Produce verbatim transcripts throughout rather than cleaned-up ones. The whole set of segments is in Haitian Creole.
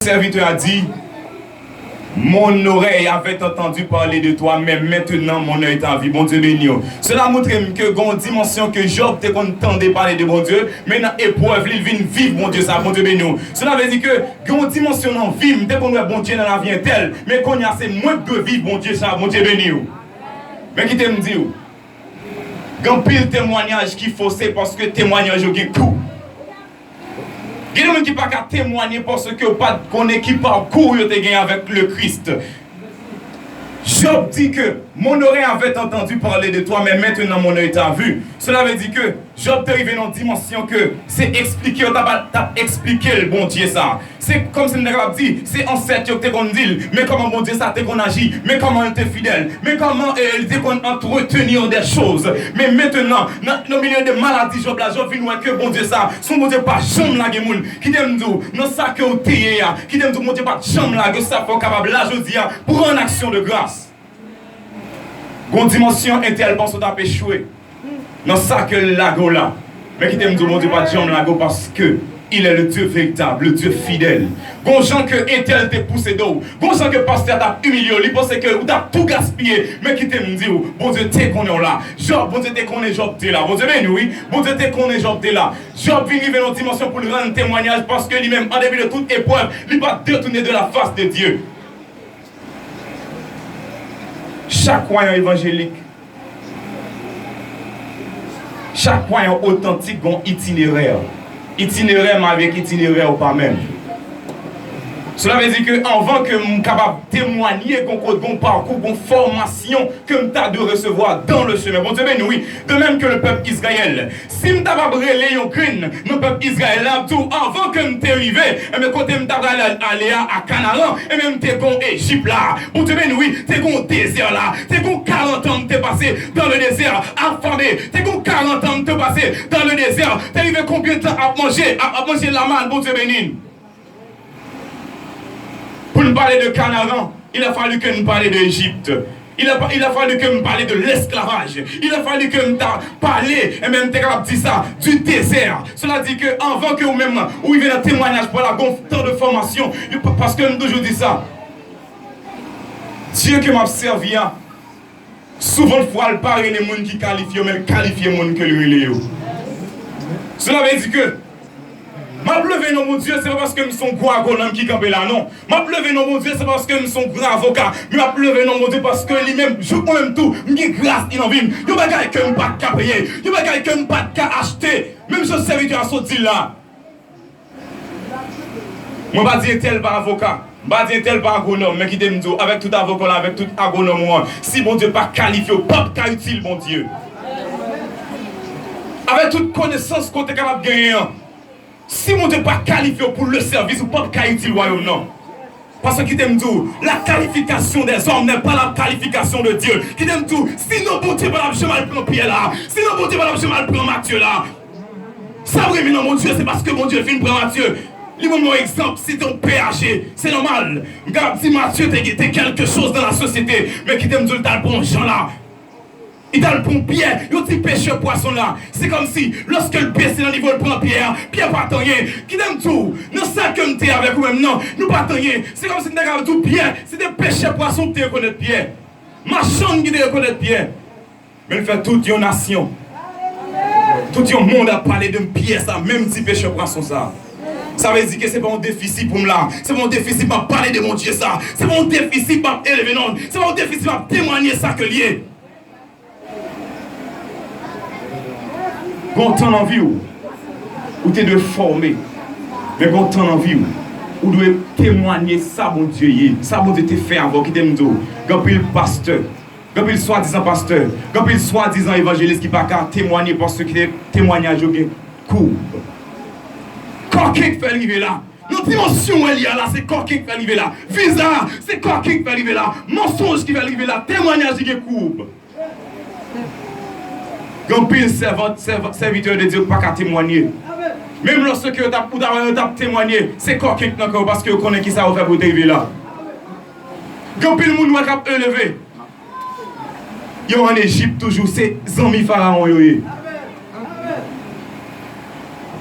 Serviteur a dit, mon oreille avait entendu parler de toi, mais maintenant mon œil t'a vu. Bondye beni w. Sela montre m ke gen yon dimansyon ke Jòb te konn tande pale de Bondye, men nan eprèv li, li vin viv Bondye sa. Bondye beni w. Sela vle di ke gen yon dimansyon nan vi m, m te konn wè Bondye nan lavi entèl, men kounye a se mwen k dwe viv Bondye sa. Bondye beni w. Men kite m di w, gen anpil temwanyaj ki fose paske temwanyaj yo gen kou. Gen de moun ki pa ka temwanye paske yo pa t konnen ki pakou yo te gen avèk le Christ. Job di ke mon oreille avait entendu parler de toi, mais maintenant mon œil t'a vu. Sela vle di ke Job te rive nan yon dimansyon ke se eksplike yo t ap, t ap eksplike l Bondye sa. Se kòmsi m ta kapab di, se ansèt yo ki te konn di l, men kòman Bondye sa te konn aji, men kòman l te fidèl, men kòman, eh, li te konn entretenir des choses. Men mentenan, nan, nan milye de maladi Job la, Job vin wè ke Bondye sa, se yon Bondye pa janm lage moun. Kite m di w, nan sa ke w te ye a, kite m di w, Bondye pa t janm lage w, sa fè w kapab la jodi a, pran aksyon de gras. Gon dimansyon entèl panse w t ap echwe nan sa ke l lage w la. Men kite m di w, Bondye pa t janm lage w paske il est le Dieu véritable, le Dieu fidèle. Gon jan ke entèl te pouse do w, gon jan ke pastè a t ap imilye w, li panse ke ou t ap tou gaspiye. Men kite m di w, Bondye te konnen w la. Jòb, Bondye te konnen Jòb te la. Bondye beni w, wi. Bondye te konnen Jòb te la. Jòb vin rive nan yon dimansyon pou l rann temwanyaj paske li menm, an depi de tout eprèv, li pa t detounen de la face de Dieu. Chak kwayan evanjelik, chak kwayan otantik gon itinerè. Itinerè m avèk itinerè w pa menm. Sela vle di ke anvan ke m kapab temwanye gon kote, gon pakou, gon fòmasyon ke m ta dwe resevwa dans le chemin. Bondye beni w, wi. De même que le peuple Israël, si m ta p ap rele yon grenn nan pèp Izrayèl la, ap di w, anvan ke m te rive, enben, kote m ta pral al-, ale a, a Kanaran, enben, m te gon Ejip la. Bondye beni w, wi, te gon dezè la. Te gon karant an m te pase dans le désert, afame. Te gon karant an m te pase dans le désert. Te rive konbyen tan ap manje, ap, ap manje lamann, Bondye beni n. Pou n pale de Kanaran, il a fallu que n pale de Ejip. Il a, il a fallu que m pale de l'esclavage. Il a fallu que m ta pale, e menm m te kapab di sa, du désert. Sela di ke anvan ke ou menm ou rive nan temwanyaj pa w la, gon tan de fòmasyon. Yo, pa-, paske m toujou di sa, Dye ke m ap sèvi a, souvantfwa, l pa rele moun ki kalifye yo, men l kalifye moun ke l rele yo. Sela vle di ke m ap leve non Bondye, se pa paske m se yon gwo agwonòm ki kanpe la, non. M ap leve non Bondye, se pa paske m se yon gwo avoka, men m ap leve non Bondye paske li menm, jouk mwen menm tou, m gen gras li nan vi m. Yon bagay ke m pa t ka peye, yon bagay ke m pa t ka achte, menm jan sèvitè a sot di l la. Mwen pa di entèl pa avoka, m pa di entèl pa agwonòm, men kite m di w, avèk tout avoka w la, avèk tout agwonòm ou an, si Bondye pa kalifye w, p ap ka itil Bondye. Avèk tout konesans ke w te kapab genyen an, si Bondye pa kalifye w pou le sèvis, ou p ap ka itil wayòm nan. Paske kite m di w, la qualification des hommes n'est pas la qualification de Dieu. Kite m di w, si non Bondye pa t ap janm al pran Pyè la, si non Bondye pa t ap janm al pran Matye la, sa m renmen nan Bondye, se paske Bondye fin pran Matye. Li ban m yon egzanp, se te yon P H, se nòmal. M kapab di Matye te, te quelque chose dans la société, men kite m di w, l t al pran Jan la. Li t al pran Pyè, yon ti pechè pwason la. Se kòmsi, lòske l bese nan nivo l pran Pyè a, Pyè pa t anyen. Kite m di w, nan sa ke m te avèk ou menm nan, nou pa t anyen. Se kòmsi m te ka di w Pyè, se te pechè pwason ki te rekonèt Pyè. Machann ki te rekonèt Pyè. Men l fè tout yon nasyon, tout yon mond ap pale de Pyè sa, menm ti pechè pwason sa. Sa vle di ke se pa yon defisi pou m la. Se pa yon defisi m ap pale de Bondye sa. Se pa yon defisi m ap elve non l. Se pa yon defisi m ap temwanye sa ke l ye. Gon tan nan vi w, ou te dwe fòme. Men gon tan nan vi w, ou dwe temwanye sa Bondye ye, sa Bondye te fè avè w. Kite m di w, gen anpil pastè, gen anpil swadizan pastè, gen anpil swadizan evanjelis ki pa ka temwanye paske temwanyaj yo gen koub. Kòken k fè l rive la. Nan dimansyon w wè l ye a la, se kòken k fè l rive la. Viza, se kòken k fè l rive la. Mansonj ki fè l rive la. Temwanyaj li gen koub. Gen anpil sèvant, sèv-, sèvitè de Dye k pa ka temwanye. Menm lòske yo t ap, ou ta wè yo t ap temwanye, se kòken k nan kò yo paske yo konnen kisa yo fè pou yo te rive la. Gen anpil moun wè k ap elve. Yo ann Ejip toujou, se zanmi Farawon yo ye.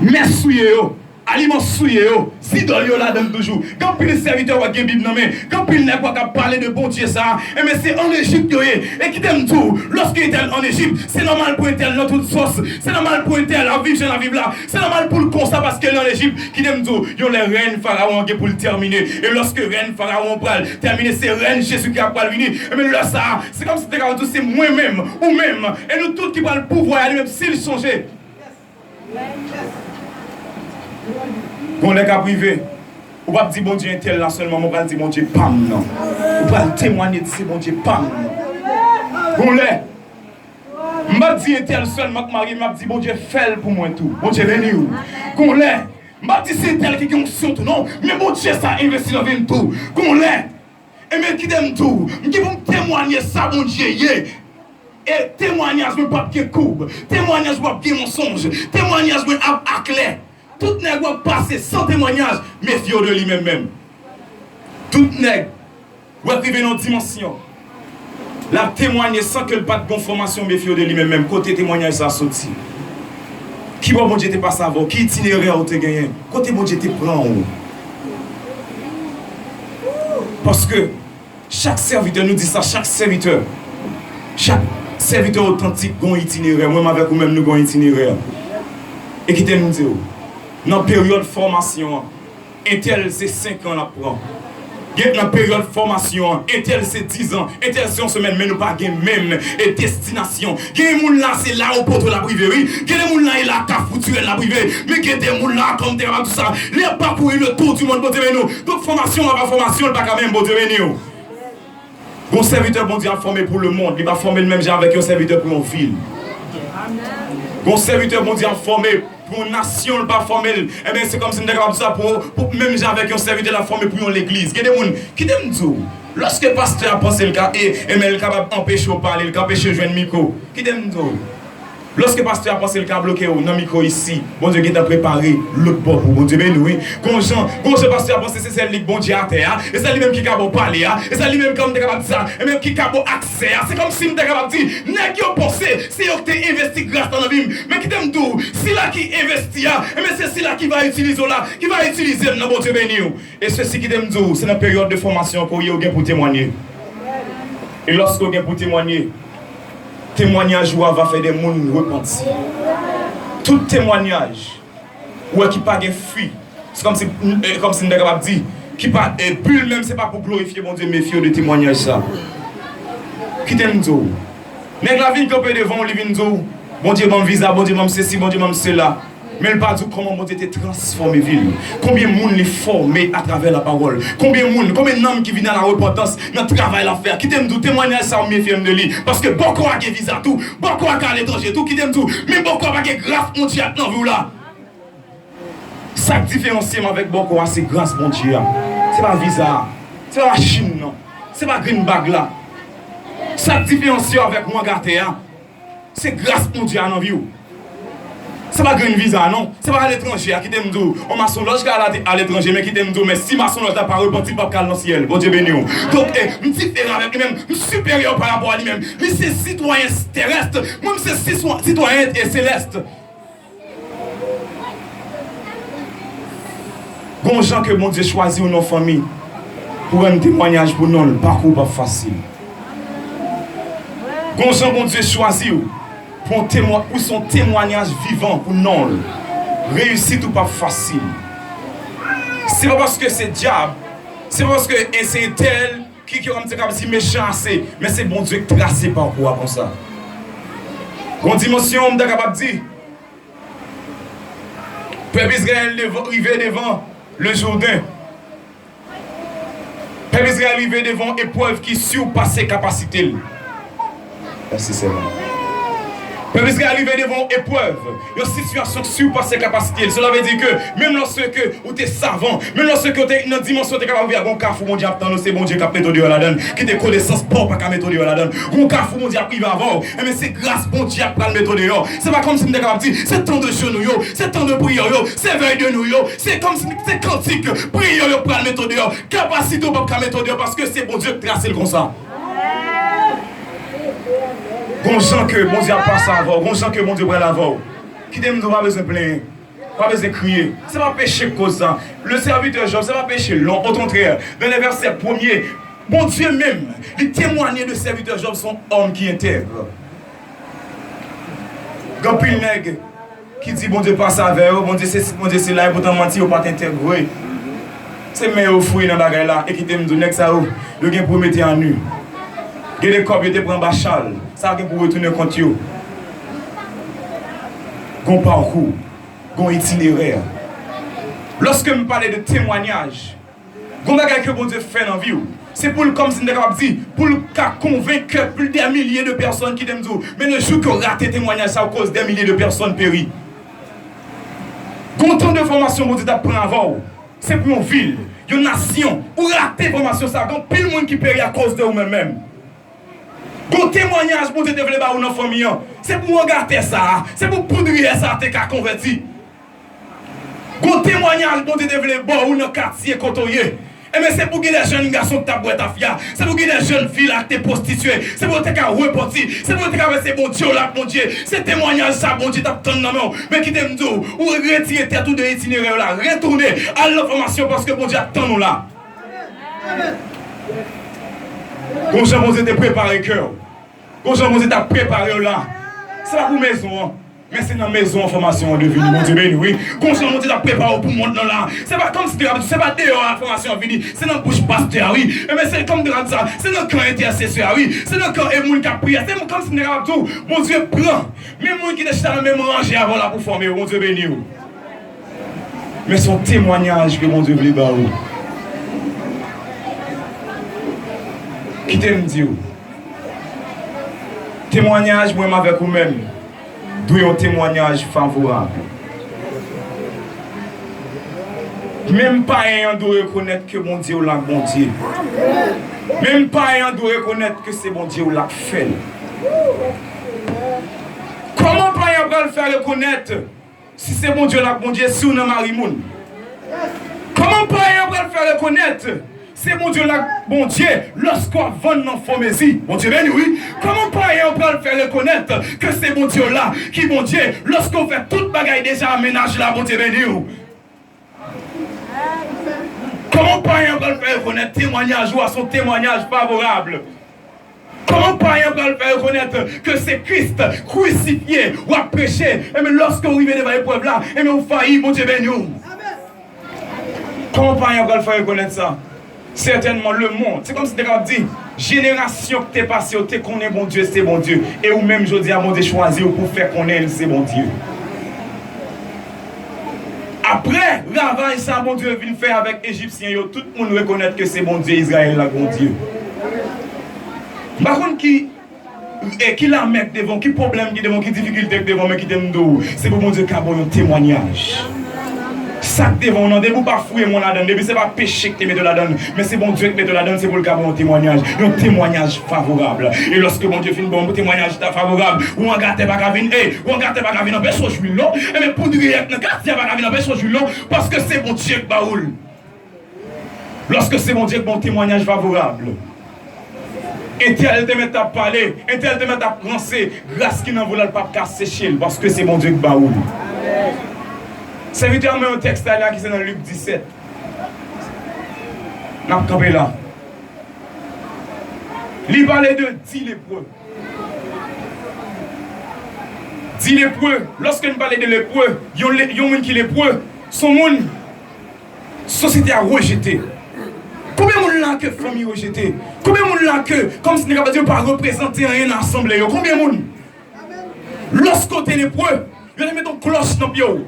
Mèsouye yo. Aliman souye yo, zidòl yo ladan l toujou. Gen anpil sèvitè w ap gen Bib nan men. Gen anpil nèg w ap pale de Bondye sa a. Enben, se ann Ejip yo ye. E kite m di w, lòske entèl ann Ejip, se nòmal pou entèl nan tout sòs. Se nòmal pou entèl ap viv jan l ap viv la. Se nòmal pou l konsa paske l ann Ejip. Kite m di w, yon lè rèn Farawon an gen pou l tèmine. E lòske rèn Farawon pral tèmine, se rèn Jezikri a pral vini. Enben, lè sa a, se kòmsi m te ka di w se mwen menm, ou menm, e nou tout ki pral pouvwa a li menm si l chanje. Gon lè k ap rive, ou p ap di Bondye entèl la sèlman, men ou pral di Bondye pa m nan. Ou pral temwanye di se Bondye pa m nan. Gon lè, m p ap di entèl sèlman k marye, m ap di Bondye fè l pou mwen tou. Bondye beni w. Gon lè, m p ap di se entèl ki gen onksyon tou non, men Bondye sa envesti nan vi m tou. Gon lè, Ebyen, kite m di w, m gen pou m temwanye sa Bondye ye. E temwanyaj mwen p ap gen koub. Temwanyaj mwen p ap gen mansonj. Temwanyaj mwen ap aklè. Tout nèg w ap pase san temwanyaj, mefye w de li menm menm. Tout nèg w ap rive nan yon dimansyon, l ap temwanye san ke l pa t gen yon fòmasyon, mefye w de li menm menm. Kote temwanyaj sa a soti? Kibò Bondye te pase avè w? Ki itinerè ou te genyen? Kote Bondye te pran w? Paske chak sèvitè, nou di sa, chak sèvitè, chak sèvitè otantik gon itinerè. Mwen menm avèk ou menm, nou gon itinerè. E kite m di w, nan peryòd fòmasyon an, entèl se senk an l ap pran. Gen nan peryòd fòmasyon an, entèl se diz an, entèl se yon semèn, men nou pa gen menm, e, destinasyon. Gen moun la, se la Opoto l ap rive, wi. Gen de moun la, e la Kafou Tirèl l ap rive. Men gen de moun la, kòm te kapab di sa, li ap parcourir le tour du monde, Bondye beni w. Donk, fòmasyon an pa fòmasyon, li pa ka menm, Bondye beni w. Gon sèvitè Bondye ap fòme pou lemonn, li pa fòme l menm jan avèk yon sèvitè pou yon vil. Gon sèvitè Bondye ap fòme pou yon nasyon, li pa fòme l, enben, se kòmsi m ta kapab di sa pou, pou menm jan avèk yon sèvitè l ap fòme pou yon legliz. Gen de moun, kite m di w, lòske pastè a panse l ka, e, enben, l kapab anpeche w pale, l ka anpeche w jwenn mikwo. Kite m di w. Lòske pastè a panse l ka bloke w nan mikwo isi, Bondye gentan prepare lòt bò pou w. Bondye beni w, wi. Gon jan, gon jan pastè a panse se sèl li k Bondye atè a, e se li menm ki ka ba w pale a, e se li menm, kòm m te kapab di sa, e menm ki ka ba w aksè a. Se kòmsi m te kapab di, nèg yo panse se yo ki te envesti gras la nan vi m. Men kite m di w, sila ki envesti a, enben se sila ki va itilize w la, ki va itilize m nan. Bondye beni w. E sesi, kite m di w, se nan peryòd de fòmasyon ke w ye, ou gen pou temwanye. E lòske w gen pou temwanye, temwanyaj ou a va fè de moun repanti. Tout temwanyaj ou wè ki pa gen fwi, se kòmsi, e, kòmsi m ta kapab di, ki pa, e, bi l menm se pa pou glorifye Bondye, mefye w de temwanyaj sa. Kite m di w, nèg la vin kanpe devan w, li vin di w, Bondye ban m viza, Bondye ban m sesi, Bondye ban m sela. Men l pa di w kòman Bondye te transfòme vi l. Konbyen moun li fòme atravè lapawòl? Konbyen moun, konbyen nanm ki vin a la repantans nan travay l ap fè a? Kite m di w, temwanyaj sa a, m mefye m de li. Paske bòkò a gen viza tou. Bòkò a ka aletranje tou. Kite m di w, men bòkò a pa gen gras Bondye a nan vi w la. Sa k diferansye m avèk bòkò a, se gras Bondye a. Se pa viza a. Se pa machin nan. Se pa grenn bag la. Sa k diferansye w avèk wangatè a, se gras Bondye a nan vi w. Se pa grenn viza a non. Se pa aletranje a. Kite m di w, yon masonlòj ka al aletranje, men kite m di w, men si masonlòj la pa repanti, l p ap ka al nan syèl. Bondye beni w. Donk, e, m diferan avèk li menm, m siperyè parapò a li menm. Li se sitwayen terès, mwen m se sitwa-, sitwayen, e, selès. Gon jan ke Bondye chwazi w nan fanmi pou rann temwanyaj pou non l, pakou w p ap fasil. Gon jan Bondye chwazi w pou yon temwa-, pou se yon temwanyaj vivan pou non l. Reyisit ou p ap fasil. Se pa paske se dyab, se pa paske e se entèl ki, ki kòmsi kapab di mechan ase, men se Bondye k trase pakou a konsa. Gon dimansyon, m ta kapab di, Pèp Izrayèl devan, rive devan Lejouden. Pèp Izrayèl rive devan yon eprèv ki sipase kapasite l. Mèsi, Seyè. Pèp Izrayèl rive devan yon eprèv, yon sitiyasyon k sipase kapasite l. Sela vle di ke menm lòske ou te savan, menm lòske ou te nan dimansyon ou te kapab viv a, gon kafou Bondye ap tann ou, se Bondye k ap mete w deyò ladan l. Kite konesans ba w pa ka mete w deyò ladan l. Gon kafou Bondye ap rive avè w. Enben, se gras Bondye k pral mete w deyò. Se pa kòmsi m te kapab di, se tan de jèn nou yo, se tan de priyè yo, se vèy de nou yo, se kòmsi se kantik, priyè yo pral mete w deyò. Kapasite w p ap ka mete w deyò paske se Bondye k trase l konsa. Gon jan ke Bondye ap pase avè w, gon jan ke Bondye pral avè w. Kite m di w pa bezwen plenyen. Pa bezwen kriye. Se pa peche k koz sa. Le serviteur Job, se pa peche l, non. Okontrè, dans les versets premier, Bondye menm, li temwaye de serviteur Job, se yon òm ki entèg. Gen anpil nèg ki di Bondye pase avè yo, Bondye sesi, Bondye sela, epoutan manti, yo pa t entèg vre. Se men yo fouye nan bagay la, e kite m di w, nèg sa yo, yo gen pou yo mete an nu. Gen de kòb yo te pran anba chal, sa gen pou retounen kont yo. Gon pakou, gon itinerè. Lòske m pale de temwayaj, gon bagay ke Bondye fè nan vi w, se pou l, kòmsi m te kapab di, pou l ka konvenk ke plis de milye de pèsòn, kite m di w, men le jou ke w rate temwayaj sa, w koz de milye de pèsòn peri. Gon tan de fòmasyon Bondye t ap pran avè w, se pou yon vil, yon nasyon, ou rate fòmasyon sa, gon pil moun ki peri akoz de ou menm menm. Gon temwayaj Bondye te vle ba ou nan fanmi an. Se pou anga tè sa a, se pou poudriyè sa a te ka konvèti. Gon temwayaj Bondye te vle ba ou nan katye kote w ye. Ebyen, se pou gen de jèn gason ki t ap bwè tafya. Se pou gen de jèn fi la ki te pwostitye. Se pou yo te ka repòti. Se pou yo te ka wè se Bondye w la k Bondye. Se temwayaj sa Bondye t ap tann nan men w. Men kite m di w, ou retire tèt ou de itinerè w la. Retounen, al nan fòmasyon paske Bondye ap tann ou la. Gon jan Bondye te prepare kè w. Gon jan Bondye t ap prepare w la. Se pa pou mezon an. Men se nan mezon an fòmasyon an te vini. Bondye beni w, wi. Gon jan Bondye t ap prepare w pou mond lan la. Se pa kòmsi te, se pa deyò a fòmasyon an vini. Se nan bouch pastè a, wi. Ebyen, se kòm te di sa. Se nan kan entèsesè a, wi. Se nan kan e moun k ap priye. Se kòmsi m te kapab di w, Bondye pran. Men moun ki te chita nan menm ranje avè w la pou fòme yo. Bondye beni w. Men se yon temwayaj ke Bondye vle ba ou. Kite m di w. Temwayaj mwen avèk ou menm dwe yon temwayaj favorab. Menm payen an dwe rekonèt ke Bondye w la k Bondye. Menm payen an dwe rekonèt ke se Bondye w la k fè l. Kòman payen an pral fè rekonèt si se Bondye w la k Bondye, si w nan mari moun? Kòman payen an pral fè rekonèt se Bondye w la k Bondye lòske w ap vann nan fo mezi? Bondye beni w, wi. Kòman payen an pral fè rekonèt ke se Bondye w la ki Bondye lòske w fè tout bagay deja a mennaj la? Bondye beni w. Kòman payen an pral fè rekonèt temwayaj ou a se yon temwayaj favorab? Kòman payen an pral fè rekonèt ke se Kris krisifye w ap preche, ebyen lòske w rive devan eprèv la, ebyen ou fayi, Bondye beni w? Kòman payen an pral fè rekonèt sa? Sètènman, lemonn, se kòmsi m te kapab di, jenerasyon ki te pase yo te konnen Bondye se Bondye, e ou menm jodi a Bondye chwazi w pou fè konnen l se Bondye. Apre ravaj sa Bondye vin fè avèk Ejipsyen yo, tout moun rekonèt ke se Bondye Izrayèl la k Bondye. M pa konn ki, e, ki lamè k devan w, ki pwoblèm ki devan w, ki difikilte k devan w, men kite m di w, se pou Bondye ka ba w yon temwayaj. Sa k devan w nan, depi w pa fouye men w ladan l, depi se pa peche k te mete w ladan l, men se Bondye k mete w ladan l, se pou l ka ba w yon temwayaj, yon temwayaj favorab. E lòske Bondye fin ba w yon temwayaj ta favorab, ou angatè pa ka vin, e, ou angatè pa ka vin anpeche w jwi l non. Ebyen, poudriyè k nan katye a pa ka vin anpeche w jwi l non, paske se Bondye k ba ou l. Lòske se Bondye k ba w temwayaj favorab, entèl te mèt ap pale, entèl te mèt ap ranse, gras ki nan vi w la, l p ap ka seche l, paske se Bondye k ba ou l. Sèvitè, mwen yon tèks la ki se nan Lik disèt. N ap kanpe la. Li pale de dis lepre. Dis lepre, lòske n pale de lepre, yon le-, yon moun ki lepre, se yon moun sosyete a rejete. Konbyen moun la ke fanmi rejete? Konbyen moun la ke, kòmsi n kapab di, yo pa reprezante anyen nan asanble yo? Konbyen moun? Lòske w te lepre, yo te mete yon klòch nan pye w.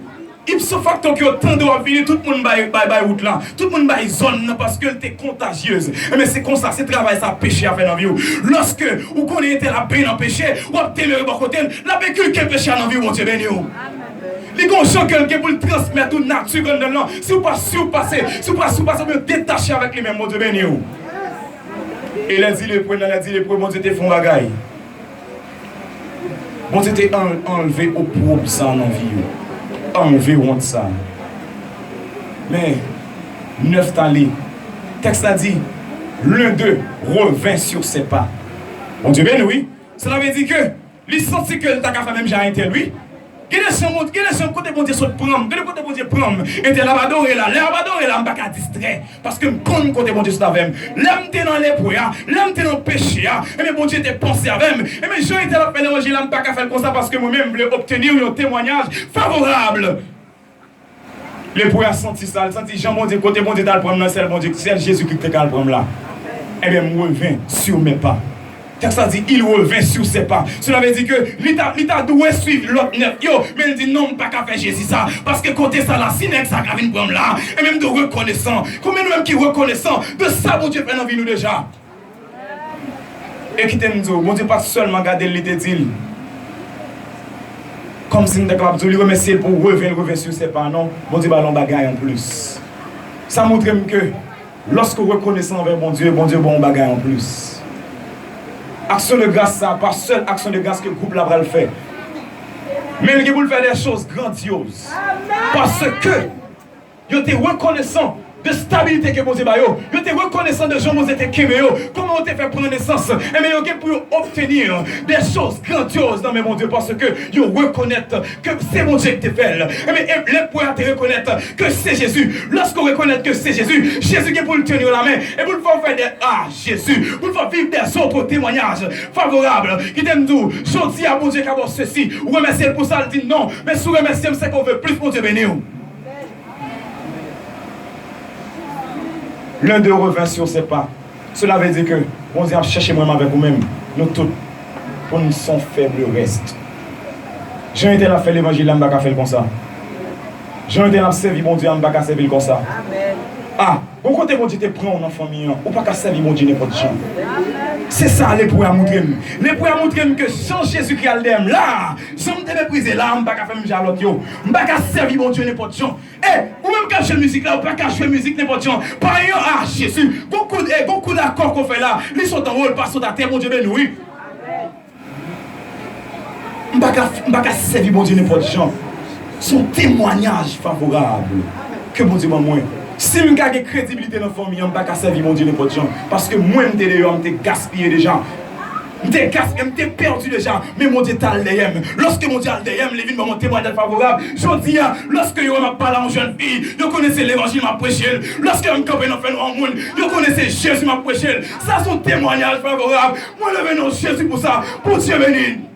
Ipso facto ke yo tande w ap vini, tout moun bay, bay, bay wout la. Tout moun bay zòn nan paske l te kontajyez. Ebyen, se konsa, se travay sa peche a fè nan vi w. Lòske ou konnen entèl ap benyen nan peche, w ap demere bò kote l, l ap enkilke peche a nan vi w, Bondye beni w. Li gon jan ke l gen pou l transmèt ou nati grann nan. Si w pa, si w pase, si w pa, si w pase, oubyen detache avèk li menm, Bondye beni w. E lè di lepre, nan lè di lepre, Bondye te fè yon bagay. Bondye te an-, anlve opwob sa nan vi yo. Anlve wont sa. Men, Neftali, tèks la di, l'un d'eux revint sur ses pas. Bondye beni, wi. Sela vle di ke li santi ke l ta ka fè menm jan a entèl, wi. Gade jan Bondye, gade jan kote Bondye sot pran m, gade kote Bondye pran m. Entèl ap adore la, lè ap adore la, m pa ka distrè, paske m konn kote Bondye sot avè m. Lè m te nan lepwe a, lè m te nan peche a, ebyen Bondye te panse avè m. Ebyen jan entèl ap fè levanjil la, m pa ka fè l konsa, paske mwen menm m vle obtenir yon temwanyaj favorab. Lepwe a santi sa, l santi jan Bondye, kote Bondye t al pran m nan, sèl Bondye, sèl Jezikri ki te ka al pran m la. Ebyen, m revin sur mes pas. Tèks la di, il revint sur ses pas. Sela vle di ke li ta, li ta dwe swiv lòt nèf yo, men l di, non, m pa ka fè Jezi sa, paske kote sa la, si nèg sa ka vin pran m la, ebyen, m dwe rekonesan. Konbyen nou menm ki rekonesan de sa Bondye fè nan vi nou deja? E kite m di w, Bondye pa t sèlman gade l, li te di l, kòmsi m ta kapab di w, li remèsye l pou revin, revin sur ses pas, non. Bondye ba l yon bagay anplis. Sa montre m ke lòske w rekonesan anvè Bondye, Bondye ba w yon bagay anplis. Aksyon de gras sa, pa sèl aksyon de gras ke gwoup la pral fè. Men l gen pou l fè des choses grandioses. Paske yo te rekonesan de stabilite ke Bondye ba yo. Yo te rekonesan de jan Bondye te kenbe yo. Kòman yo te fè pran nesans? Ebyen, yo gen pou yo obtenir des choses grandioses nan men Bondye, paske yo rekonèt ke se Bondye ki te fè l. Ebyen, e lepwe a te rekonèt ke se Jezi. Lòske w rekonèt ke se Jezi, Jezi gen pou l teni w lamen e pou l fè w fè de, ah, Jezi, pou l fè w viv des autres témoignages favorables. Kite m di w, jodi a, Bondye ka ba w sesi, ou remèsye l pou sa, l di non, men si w remèsye m, se ke w vle plis, Bondye beni w. L'un d'eux revint sur ses pas. Sela vle di ke Bondye ap chèche mwen menm avèk ou menm, nou tout, pou n se yon fèb rès. Jan entèl ap fè levanjil la, m pa ka fè l konsa. Jan entèl ap sèvi Bondye a, m pa ka sèvi l konsa. A, gon kote Bondye te pran w nan fanmi an, ou pa ka sèvi Bondye nenpòt jan. Se sa lepwe a montre m. Lepwe a montre m ke jan Jezikri al dèyè m la, jan m te meprize la, m pa ka fè menm jan a lòt yo. M pa ka sèvi Bondye nenpòt jan. E, ou menm k ap jwe mizik la, ou pa ka jwe mizik nenpòt jan. Pa yon, ah, Jezi, gon kout, e, gon kout akò ke w fè la, li sot anwo, l pa sot atè, Bondye beni w, wi. M pa ka, m pa ka sèvi Bondye nenpòt jan. Se yon temwayaj favorab ke Bondye ban mwen. Si m ka gen kredibilite nan fanmi an, m pa ka sèvi Bondye nenpòt jan. Paske mwen, m te deyò, m te gaspiye deja. M te gaspiye, m te pèdi deja, men Bondye t al dèyè m. Lòske Bondye al dèyè m, li vin ban mwen yon temwayaj favorab. Jodi a, lòske yo wè m ap pale a yon jèn fi, yo konnen se levanjil m ap preche l. Lòske yo wè m kanpe nan fènwa yon moun, yo konnen se Jezi m ap preche l. Sa se yon temwayaj favorab. Mwen leve non Jezi pou sa. Bondye beni n.